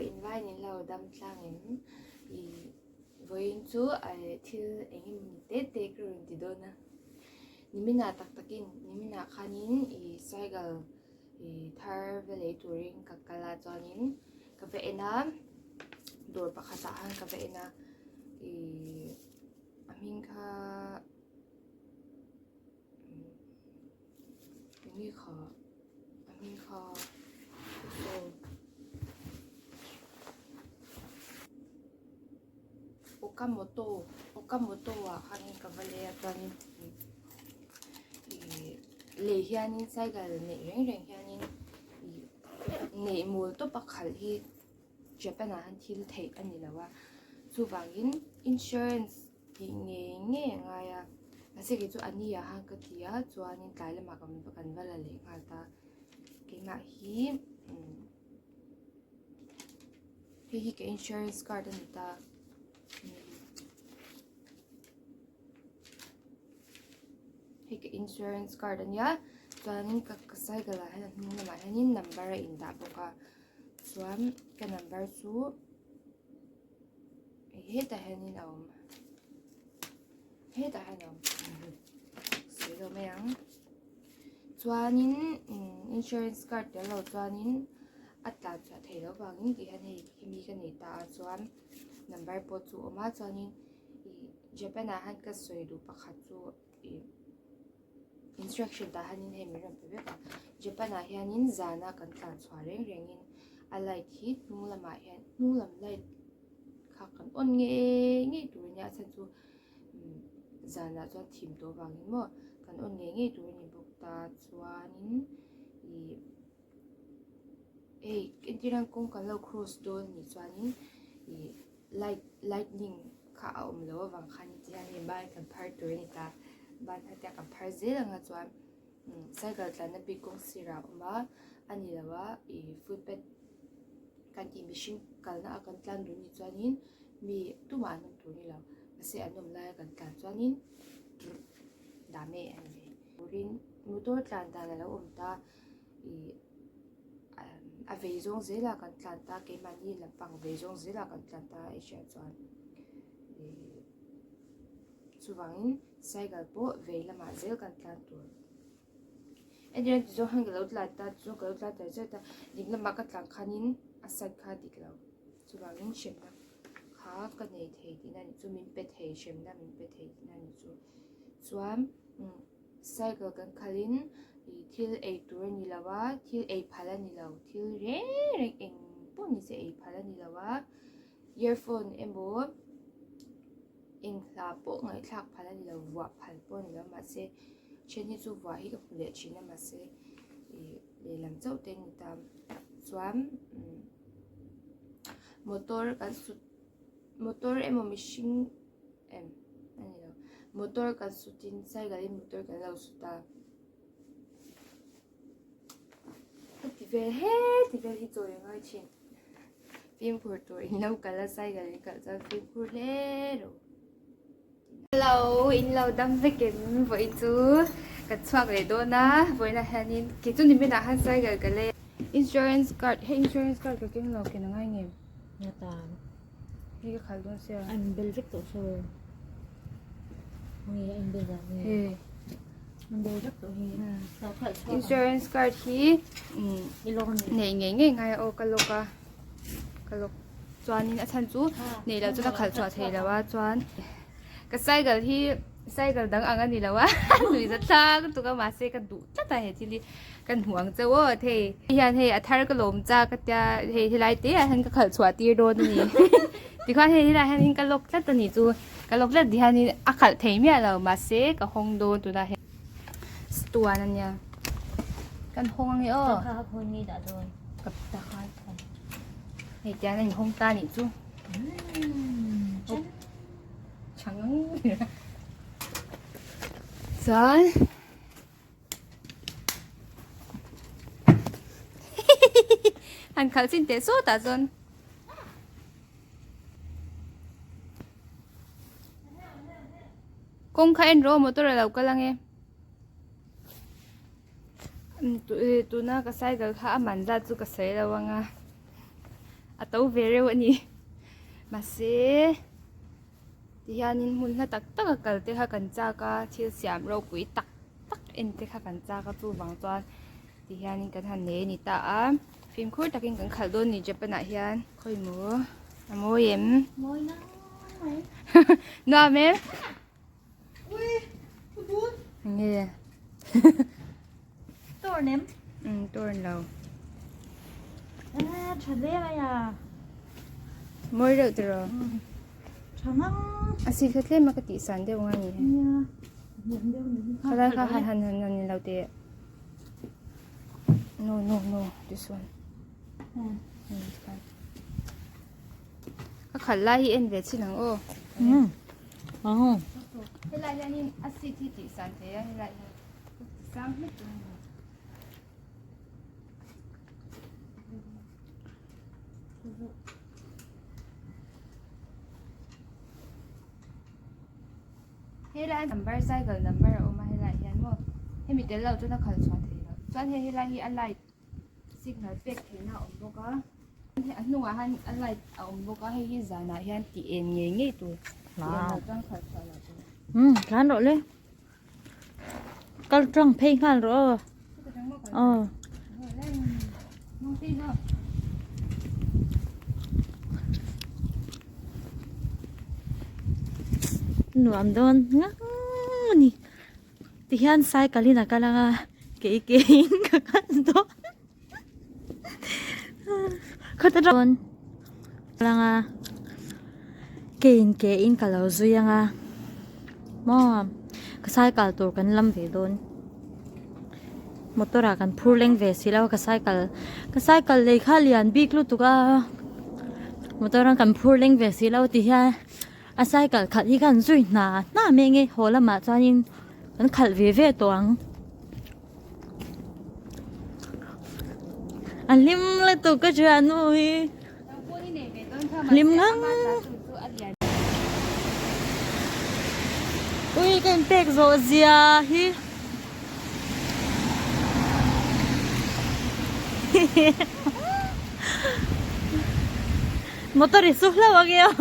In vain in lo dam tlang em? I vawiin chu thil eng emaw te te ka rawn ti dawn a. Niminah tak takin niminah khanin i cycle i thar va lei turin ka kal a chuanin ka va en a dawr pakhatah khan ka va en a i a hming kha Enge kha a hming kha saw Okamoto Okamoto ah khanin ka va lei a chuanin ih lei hianin cycle neih reng reng hianin ih neih mawl tawp a khalh hi Japan ah hian thil theih a ni lo a chuvangin insurance tih ngei ngei a ngai a mahse kei chu a ni ah khan ka ti a chuanin tlai lamah kan kan va la leh nghal ta keimah hi umm hei hi ka insurance card a ni ta hei ka insurance card a nia chuanin ka ka cycle ah hian a hnung lamah hianin number a indah bawk a chuan ka number chu. Hetah hianin a awm hetah hian a awm sawi lo mai ang chuanin insurance card tel lo chuanin a tlan chhuah theih loh vangin tih hian hei hemi ka nei ta a chuan number pawh chu a awm a chuanin ih Japan ah hian ka sawi duh pakhat chu ih instruction tah hianin hei min rawn pe vek a Japan ah hianin zana kan tlan chhuah reng rengin a light hi hnung lamah hian hnung lam light kha kan on ngei ngei tur ania a chhan chu zanah chuan thim tawh vangin maw kan on ngei ngei tur a ni bawk ta chuanin ih hei entir nan kawng kan lo cross dawn anih chuanin ih light lightning kha a awm loh avang khan tihian hei ban kan phar tur a ni ta ban kha tia kan phar zel anga chuan cycle tlanna bik kawng sirah a awm a a ni lo a ih footpath kan tih mihring kalna a kan tlan dun ni chuanin mi tumah an awm tur a ni lo mahse an awm laia kan tlan chuanin dahmeh a ni ve turin motor tlan dan a lo awm ta ih a vei zawng zelah kan tlan ta keimahni lampang vei zawng zelah kan tlan ta a hriat chuan ih chuvangin cycle pawh vei lamah zel kan tlan tur entir nan tizawng hian ka lo tlan ta tizawng ka lo tlan ta zet a ding lamah ka tlan khanin a side kha a dik lo chuvangin hremna kha ka nei thei tihna a nih chu min pe thei hremna min pe thei tihna a nih chu chuan Cycle kan khalhin ih thil ei tur a ni lo a, thil ei phal a ni lo, thil reng reng eng pawh ni se ei phal a ni lo a, earphone emaw eng hla pawh ngaihthlak phal a ni lo, vuah phal pawh a ni lo mahse then hi chu vuah hi ka hmu leh thin a mahse ih lehlam chauh te a ni ta chuan motor kan sut motor emaw mihring. em a ni lo motor kan sut in cycle in motor kan lo sut a heti vel heti vel hi chawi a ngai thin fimkhur tur in lo kal a cycle in kal chuan fimkhur hle rawh hello in lo dam vek em vawiin chu ka chhuak leh dawn a vawiinah hianin kei chu niminah khan cycle ka lei a insurance card hei insurance card ka keng lo ken a ngai ngem. Hei ka khalh dawn sia. A inbel vek tawh saw. Nge a inbel dah nge. He. Inbel vek tawh hi. Ka khalh chhuak. Insurance card hi I lawk a ni. Nei ngei ngei ngai a aw ka lawk a. Ka lawk chuanin a chhan chu nei loh chuan a khalh chhuah thei lo a chuan ka cycle hi cycle dang ang a ni lo a nuih za thlak lutuk a mahse ka duh tlat a he thil hi. Kan hmuh ang chauh aw thei hian hei a thar ka lawm chak a tia hei helai te ah hian ka khalh chhuah tir dawn a ni tikhuan hei helai hian in ka lock tlat a ni chu ka lock tlat ti hian in a khalh thei miah lo mahse ka hawng dawn tunah hian stuan a nia kan hawng ange aw ka ta khan hei tian a inhawng ta nih chu chang chuan. Han khalh chin teh sawtah chuan kawng kha en rawh motor a lo kal ange tuna ka cycle kha a man zat chu ka sawi lo anga. A to ve reuh a ni. Mahse tihianin hmun hla tak tak a kal te kha kan chak a, thil siam ropui tak tak en te kha kan chak a chuvang chuan tihianin kan han nei a ni ta a. Fimkhur takin kan khalh dawn ni Japan ah hian khawi maw a mawi em? Mawi nang mai. Nuam em? Ui, ka bul. Nge. Torn em? Um, torn lo. À, tha hle mai à. Mawi reuh tiraw? Tha ngang. A si kha tlem a ka tih san deuh nga ni. Nia. Hniam deuh ni hi. Khalai kha han han han han ni lo teh. No, no, no, this one. Ka khalh lai hi en ve chin ang aw. Um. Ang. Helai hianin a seat hi tih san thei a helai hian ka ti sang hlek dawn a ni. Helai number cycle number a awm a helai hian maw hemi tel lo chuan a khalh chhuah thei lo chuan hei helai hi a light signal pek theihna a awm bawk a a hnungah hian a light a awm bawk a hei hi zanah hian tih en ngei ngei tur tih en loh chuan khalh chhuah loh tur. Umm tlan rawh le kal tang phei nghal rawh aw aw. Nuam dawn ngang a ni tihian cycle in a kal ang a kei ke in ka kal dawn khata dawn lang a keiin ke in ka lo zui ang a maw ka cycle tur kan lam ve dawn. Motor ah kan phur leng ve si lo a ka cycle ka cycle lei kha lian bik lutuk a motor a kan phur leng ve si lo ti hian a cycle khalh hi khan zui hna hna mai ang e haw lamah chuanin kan khalh ve ve tawh ang a hlim lutuk ka thiannu hi hlim ngang ui ka inpek zawh zia hi. Motor i su hlauh ang e aw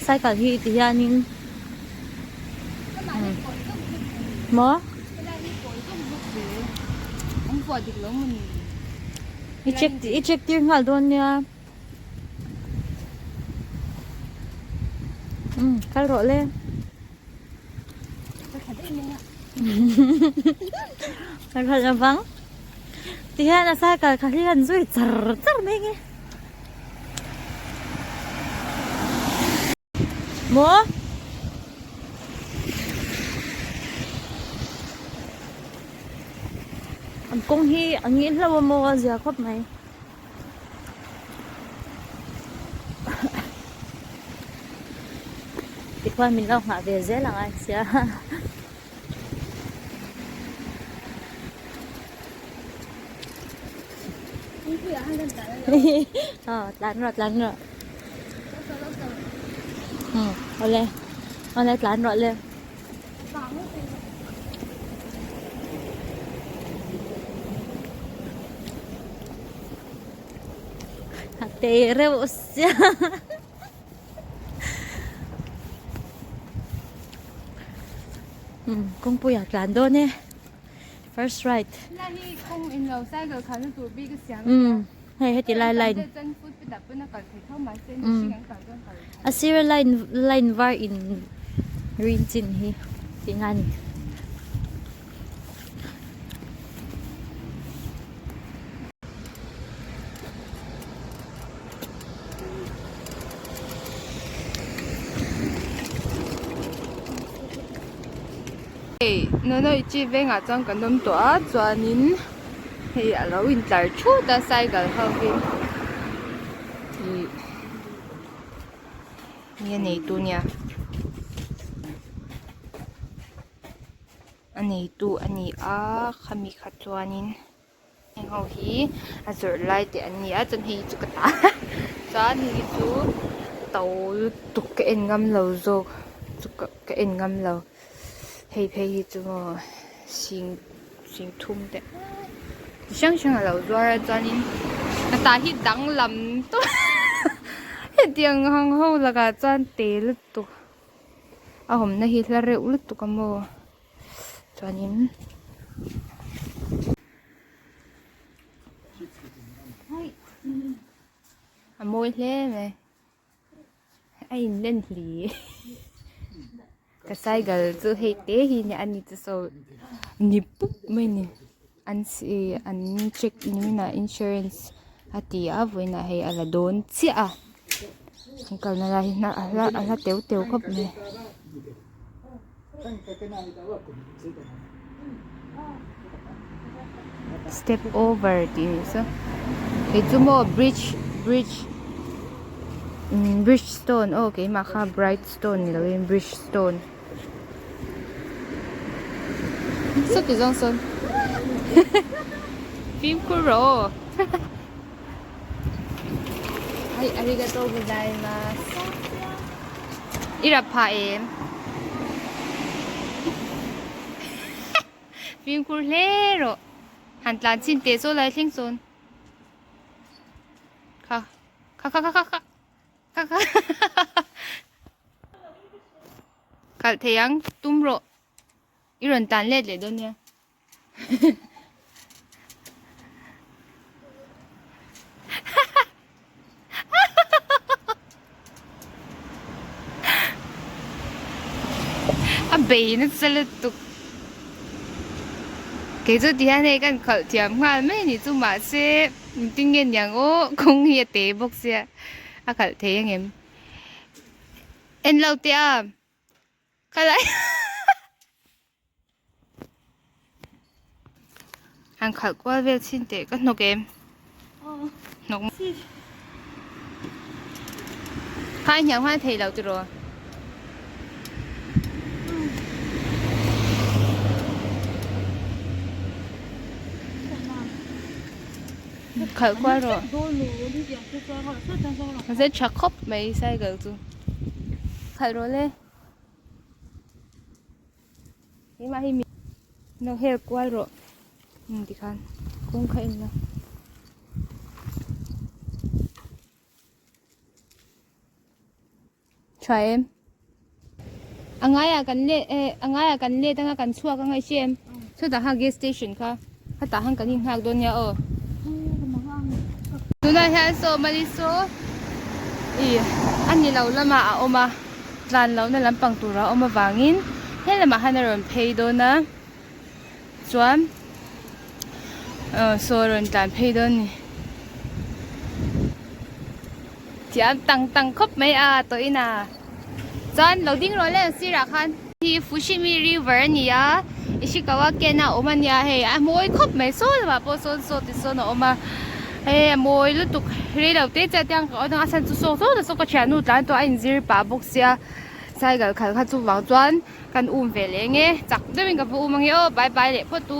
cycle hi ti hianin maw i check i check tir nghal dawn nia. Umm kal rawh le. Ka khalh avang tihian a cycle kha hi han zui char char mai nge. Maw? An kawng hi a ngil hlauh a maw a zia khawp mai. Tikhuan min lo nghah ve zel ang a sia. Aw tlan rawh tlan rawh. Awle awle tlan rawh le. A tei reuh sia umm kawngpuiah tlan dawn e first ride umm hei heti lai line umm a sira line line var in rin chin hi tih nga a ni. Hei Nonoichi vengah chuan kan awm tawh a chuanin hei a lo intlar thut a cycle ho hi ih nge neitu nia. A neitu a ni a khami kha chuanin heng ho hi a zawrh lai te an ni a chuan hei hi chu ka ta chuan hei hi chu to lutuk ka en ngam lo zawk chu ka en ngam lo hei phei hi chu maw sing sing thum te. Chi hrang hrang a lo zuar a chuanin a tah hi danglam tawp hetiang ang ho lakah chuan te lutuk a awmna hi hla reuh lutuk a maw chuanin. A mawi hle mai a in len hli ka cycle chu hei te hi nia a ni chu saw ni pup mai a ni an si an check in ah insurance a ti a vawiinah hei a la dawn chiah a an kalna lai hi a hla a hla teu teu khawp mai. Step over tih a nih chu kei chu maw bridge bridge umm bridge stone aw keimah kha bright stone ni lovin bridge stone sawti zawng sawn fimkhur rawh aw hai arigatou gozaimasu i rap phah em. Fimkhur hle rawh. Han tlan chhin teh chaw lai thleng sawn. Kha kha kha kha kha kha kha khalh thei ang tum rawh. I rawn tan let leh dawn nia. A bei nasa lutuk kei chu ti hian hei kan khalh thiam nghal mai a ni chu mahse engtin nge niang aw kawng hi a te bawk sia a khalh thei angem en lo teh a. Khalai Han khalh kual vel chhin teh ka hnawk em hnawk Khai hniam khan a thei lo tiraw Khalh kual rawh Mahse tha khawp mai cycle chu khalh rawh le. Keimah hi no hel kual rawh umm tikhan kawng kha en la tha em a ngaiah kan let eh a ngaiah kan let anga kan chhuak anga i hria em chutah khan gas station kha khatah khan kan inghak dawn nia aw tunah hian saw mali saw ih a ni lo lamah a awm a. Tlan lohna lampang tura awm avangin he lamah hian a rawn phei dawn a chuan aw saw a rawn tlan phei dawn a ni thiam tang tang khawp mai a tawh in a chuan lo ding rawh le sirah khan hi Fushimi river a ni a Ishikawa ken a awm a nia hei a mawi khawp mai saw lamah pawh sawn saw ti sawn a awm a hei a mawi lutuk rei lo te chiah te ang ka awm a chhan chu saw saw ta saw ka thiannu tlan tawh a inzir pah bawk sia cycle khalh kha chuvang chuan kan um ve leh nge chak deuhin ka va um ange aw bye bye leh phawt u.